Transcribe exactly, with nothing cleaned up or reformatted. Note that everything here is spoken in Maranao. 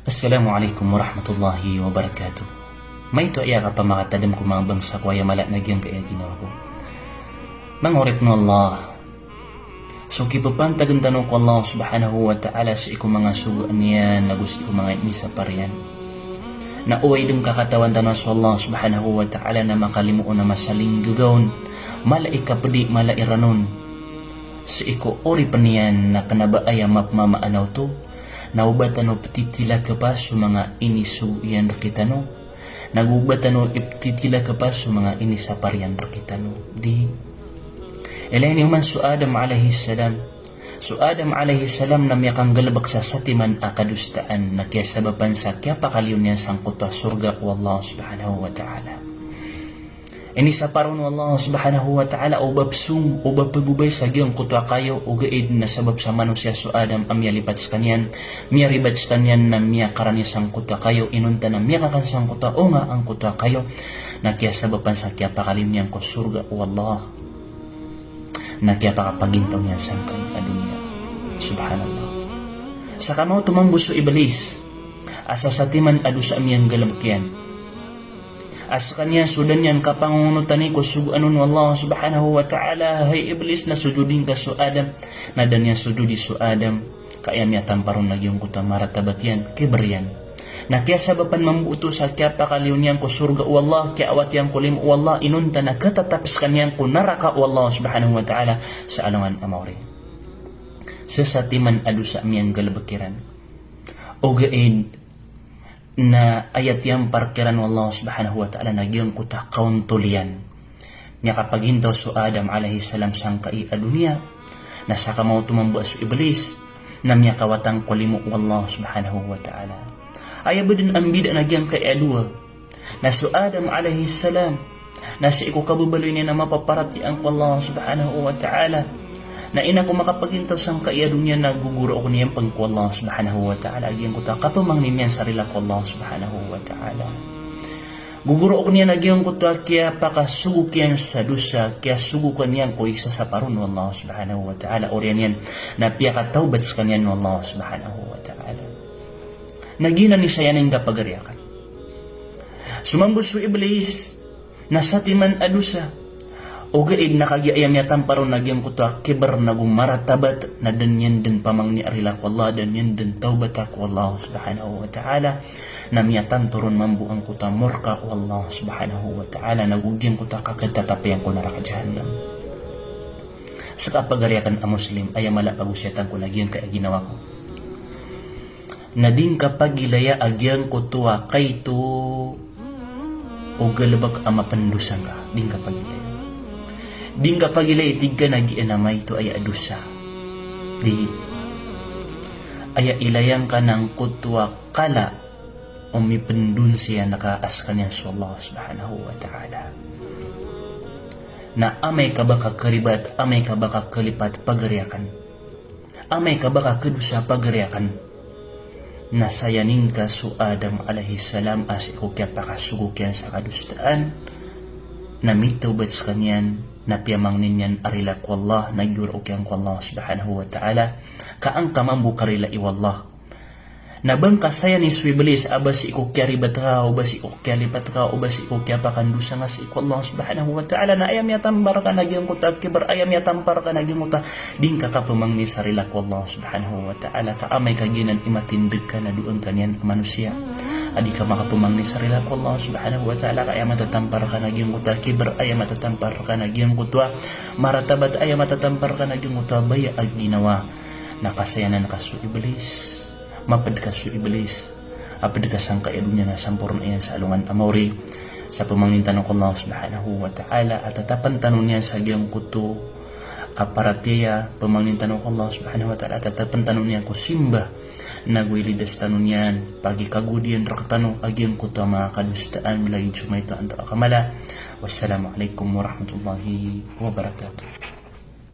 Assalamu alaikum warahmatullahi wabarakatuh. Maito aya kapamakatadm ko manga bangsa ko aya mala na giyangkaya ginawa ko. Manga oripn o Allah, so kipapantagn tano ko Allah subhanahu wa ta'ala sii ko manga sogoan iyan ago sii ko manga inisapar iyan, na oway dn kakatawan tano a so Allah subhanahu wa ta'ala na makalimo on a masa a linggagaw on, mala i kapdi, mala i ran on sii ko oripn iyan, na kna ba aya mapmamaana oto na o ba tano ptitilakipa so manga inisogo iyan rkitano, nago o ba tano iptitilakapa so manga inisapar iyan rkitano. Di. Ilay niyo man so Adam alayhis salam. So Adam alayhis salam na miyakanggalbk sa satiman a kadosaan, na kiyasabapan sa kiyapakaliyo niyan sangkoto a sorga o Allah subhanahu wa ta'ala. Inisapar on o Allah subhanahu wa ta'ala o ba psong, o ba pgobay sa giyangkoto a kayo, ogaid na sabap sa manosiya so Adam a miyalipat skaniyan, miyaribat skaniyan na miyakarani sangkoto a kayo, inonta na miyakakan sangkoto a onga angkoto a kayo, na kiyasabapan sa kiyapakaliyo niyan ko sorga o Allah, na kiyapakapagintaw niyan sangkai a doniya. Subhanallah. Sa kamaoto mambo so Iblis a sa satiman a dosa a miyanggalbk iyan. A skaniyan so da niyan kapangonotani ko sogoan on o Allah subhanahu wa ta'ala, hay Iblis, na sojodi ngka so Adam. Na da niyan sojodi so Adam, ka aya miyatampar on na giyangkoto a maratabat iyan, kibr iyan. Na kiyasabapan mambo oto sa kiyapakaliyo niyan ko sorga o Allah, kiyaawat iyan ko limo o Allah, inonta na katatap skaniyan ko naraka o Allah subhanahu wa ta'ala sa alongan a maori. Sa satiman a dosa a miyanggalbk iran. Ogaid na aya tiyampar kiran o Allah subhanahu wa ta'ala na giyangkoto a kaontol iyan. Miyakapagintaw so Adam alayhis salam sangkai a doniya, na sa kamaoto mambo a so Iblis na miyakawatan ko limo o Allah subhanahu wa ta'ala. Aya ba dn a mbida na giyangkai a dowa, na so Adam alayhis salam na sii ko kababaloy niyan a mapaparatiyaya ko Allah subhanahu wa ta'ala, na ina ko makapagintaw sangkai a doniya na gogorook niyan pn ko Allah subhanahu wa ta'ala a giyangkoto a kapamangni niyan sa rila ko Allah subhanahu wa ta'ala. Gogorook niyan a giyangkoto a kiyapakasogok iyan sa dosa, kiyasogok iyan ko isasapar on o Allah subhanahu wa ta'ala, oriyan iyan na piyakatawbat skaniyan o Allah subhanahu wa ta'ala. Na giyanan i saya ning kapagari akn. So mambo so Iblis na satiman a dosa, ogaid na kagiya aya miyatampar on na giyangkoto a kibr nago maratabat, na da niyan dn pamangni a rila ko Allah, da niyan dn tawbata ko Allah subhanahu wa ta'ala, na miyatanto ron mambo angkoto a morka o Allah subhanahu wa ta'ala, nago giyangkoto a kakatatapiyan ko naraka jahannam. Ska pagari akn a Muslim, aya mala a pagosiyatan ko na giyangkai a ginawa ko na di ngka pagilaya a giyangkoto a kaito o galbk a mapndosa ngka. Di ngka pagilaya. Di ngka pagilaya i tig ka na giyanan a maito aya a dosa. Di. Aya ilaya ngka na angkoto a kala o mipndonsa iyan ka a skaniyan so Allah subhanahu wa ta'ala. Na amay ka ba ka karibat, amay ka ba ka kalipat pagari akn, amay ka ba ka kadosa pagari akn, na saya ning ka so Adam alayhis salam a sii ko kiyapakasogok iyan sa kadosaan, na mitawbat skaniyan, na piyamangni niyan a rila ko Allah, na giyoraok iyan ko Allah subhanahu wa ta'ala, ka an ka mambo karilai o Allah. Na ba ngka saya ni so Iblis a ba sii ko kiyaribat ka, o ba sii ko kiyalipat ka, o ba sii ko kiyapakandosa ngka sii ko Allah subhanahu wa ta'ala, na aya miyatampar ka na giyangkoto a kibr, aya miyatampar ka na giyangkoto a di ngka kapamangni sa rila ko Allah subhanahu wa ta'ala, ka amay ka giyanan i matindg ka na doon ka niyan a manosiya a di ka makapamangni sa rila ko Allah subhanahu wa ta'ala, ka aya matatampar ka na giyangkoto a kibr, aya matatampar ka na giyangkoto a maratabat, aya matatampar ka na giyangkoto a baya a ginawa, na kasayanan ka so Iblis. Mapd ka so Iblis a pd ka sangkai a doniya na samporna iyan sa alongan a maori. Sa pamangnin tano ko Allah subhanahu wa ta'ala a tatapn tano niyan sa giyangkoto a paratiyaya, pamangnin tano ko Allah subhanahu wa ta'ala a tatapn tano niyan ko simba, nago ilidas tano niyan pagikagodiyan rktano a giyangkoto a manga kadosaan, lagid so maito antaa ka mala. Wassalamu alaikum warahmatullahi wabarakatuh.